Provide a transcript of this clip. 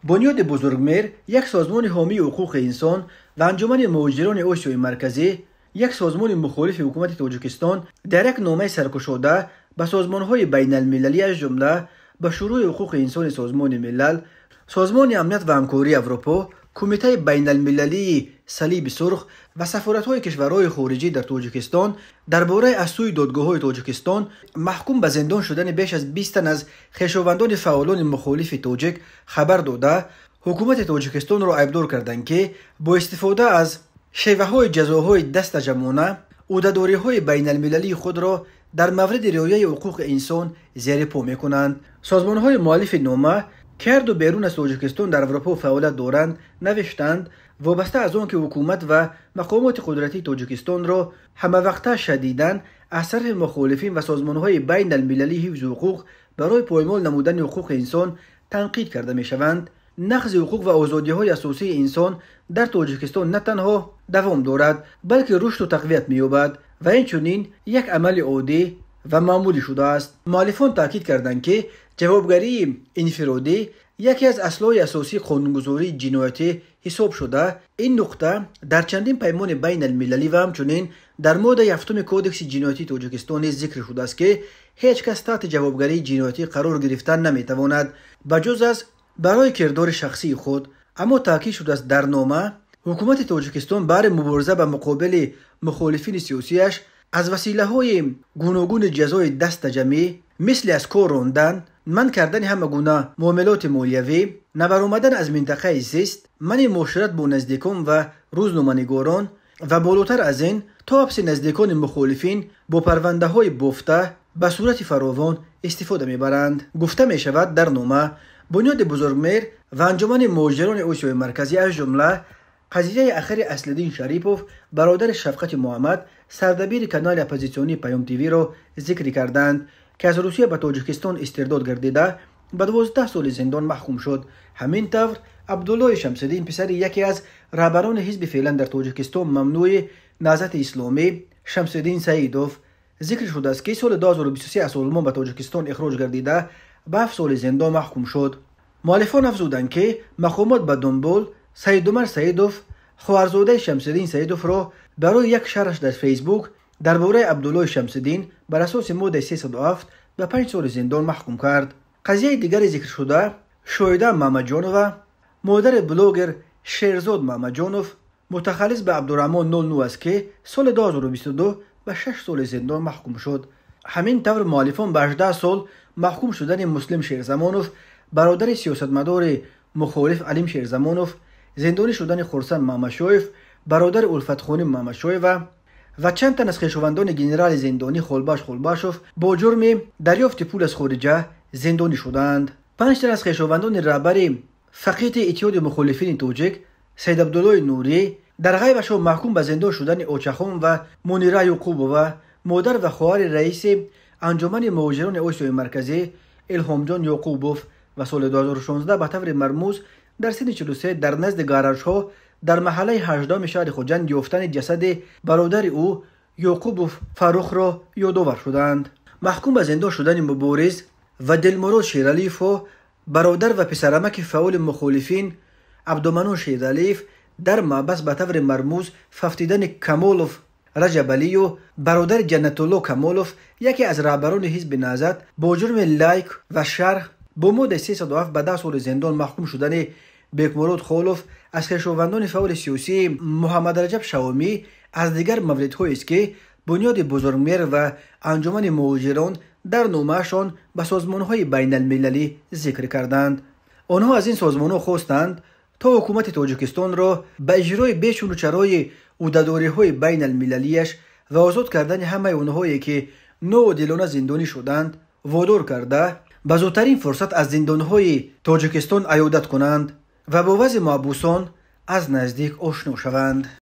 Бунёди Бузургмеҳр, як созмони ҳомии ҳуқуқи инсон, ва Анҷумани муҳоҷирони Осиёи Марказӣ, як созмони мухолифи ҳукумати Тоҷикистон, дар як номаи саркушода ба созмонҳои байналмилалӣ, аз ҷумла ба Шӯрои ҳуқуқи инсони Созмони Милал, Созмони амният ва ҳамкории Аврупо, Кумитаи байналмилалии Салиби Сурх ва сафоратҳои кишварҳои хориҷӣ дар Тоҷикистон дар бораи аз сӯи додгоҳҳои Тоҷикистон маҳкум ба зиндон шудани беш аз 20 тан аз хешовандони фаъолони мухолифи тоҷик хабар дода, ҳукумати Тоҷикистонро айбдор карданд, ки бо истифода аз шеваҳои ҷазоҳои дастаҷамъона ӯҳдадориҳои байналмилалии худро дар мавриди риояи ҳуқуқи инсон зери по мекунанд. Созмонҳои муаллифи нома, ки ҳарду берун аз Тоҷикистон дар Аврупо фаъолият доранд, навиштанд: вобаста аз он ки ҳукумат ва мақомоти қудратии Тоҷикистонро ҳамавақта шадидан аз тарафи мухолифин ва созмонҳои байналмилалии ҳифзи ҳуқуқ барои поймол намудани ҳуқуқи инсон танқид карда мешаванд, нақзи ҳуқуқ ва озодиҳои асосии инсон дар Тоҷикистон на танҳо давом дорад, балки рушду тақвият меёбад ва инчунин як амали оддӣ ва маъмулӣ шудааст. Муаллифон таъкид карданд, ки ҷавобгарии инфиродӣ яке аз аслҳои асосии қонунгузории ҷиноятӣ ҳисоб шуда, ин нуқта дар чандин паймони байналмилалӣ ва ҳамчунин дар моддаи 7 Кодекси ҷиноятии Тоҷикистон низ зикр шудааст, ки ҳеҷ кас таҳти ҷавобгарии ҷиноятӣ қарор гирифтан наметавонад, ба ҷуз аз барои кирдори шахсии худ. Аммо таъкид шудааст дар нома, ҳукумати Тоҷикистон баҳри мубориза ба муқобили мухолифини сиёсияш аз василаҳои гуногуни ҷазои дастаҷамъӣ, мисли аз кор рондан, манъ кардани ҳама гуна муомилоти молиявӣ, набаромадан аз минтақаи зист, манъи муошират бо наздикон ва рӯзноманигорон ва болотар аз ин то ҳабси наздикони мухолифин бо парвандаҳои бофта ба сурати фаровон истифода мебаранд. Гуфта мешавад дар нома, Бунёди Бузургмеҳр ва Анҷумани муҳоҷирони Осиёи Марказӣ, аз ҷумла қазияи ахири Аслиддин Шарипов, бародари Шафқати Муҳаммад, сардабири канали оппозитсионии Паём ТВ-ро зикр карданд, ки аз Русия ба Тоҷикистон истирдод гардида ба 12 соли зиндон маҳкум шуд. Ҳамин тавр Абдуллои Шамсиддин, писари яке аз раҳбарони ҳизби феълан дар Тоҷикистон мамнӯи Наҳзати Исломӣ Шамсиддин Саидов, зикр шудааст, ки соли 2023 аз Олмон ба Тоҷикистон ихроҷ гардида ба 7 соли зиндон маҳкум шуд. Муаллифон афзуданд, ки мақомот ба дунбол Саидумар Саидов, хоҳарзодаи Шамсиддин Саидовро барои як шарҳаш дар Фейсбук дар бораи Абдуллои Шамсиддин бар асоси моддаи 307 ба 5 соли зиндон маҳкум кард. Қазияи дигари зикршуда Шоида Мамаҷонова, модари блогер Шерзод Мамаҷонов, мутахаллис ба Абдураҳмон 09 аст, ки соли 2022 ба 6 соли зиндон маҳкум шуд. Ҳамин тавр муаллифон ба 18 сол маҳкум шудани Муслим Шерзамонов, бародари сиёсатмадори мухолиф Алим Шерзамонов, зиндонӣ шудани Хурсанд Мамашоев, бародари Улфатхоним Мамашоева ва чанд тан аз хешовандони генерали зиндонӣ Холбаш Холбашов бо ҷурми дарёфти пул аз хориҷа зиндонӣ шудаанд. 5 тан аз хешовандони раҳбари фақити Иттиҳоди мухолифини тоҷик Саидабдуллои Нурӣ дар ғайбашон маҳкум ба зиндон шудани Очахон ва Мунира Юқубова, модар ва хоҳари раиси Анҷумани муҳоҷирони Осиёи Марказӣ Илҳомҷон Ёқубов ва соли 2016 ба таври мармуз дар синни 43 дар назди гаражҳо дар маҳаллаи 18 шаҳри Хуҷанд ёфтани ҷасади бародари ӯ Ёқубов Фаррухро ёдовар шуданд. Маҳкум ба зиндон шудани Мубориз ва Дилмурод Шералиевҳо, бародар ва писарамаки фаъоли мухолифин Абдуманон Шералиев, дар маҳбас ба таври мармуз фавтидани Камолов Раҷабалию, бародари Ҷаннатулло Камолов, яке аз раҳбарони ҳизби Наҳзат, бо ҷурми лайк ва шарҳ бо моддаи 307 ба 10 соли зиндон маҳкум шудани Бекмурод Холов аз хешовандони фаъоли сиёсии Муҳаммадраҷаб Шаомӣ аз дигар мавридҳоест, ки Бунёди Бузургмеҳр ва Анҷумани муҳоҷирон дар номаашон ба созмонҳои байналмилалӣ зикр карданд. Онҳо аз ин созмонҳо хостанд то ҳукумати Тоҷикистонро ба иҷрои бечуну чарои ӯҳдадориҳои байналмилалияш ва озод кардани ҳамаи онҳое, ки ноодилона зиндонӣ шуданд, водор карда ба зудтарин фурсат аз зиндонҳои Тоҷикистон аёдат кунанд ва бо вазъи маҳбусон аз наздик ошно шаванд.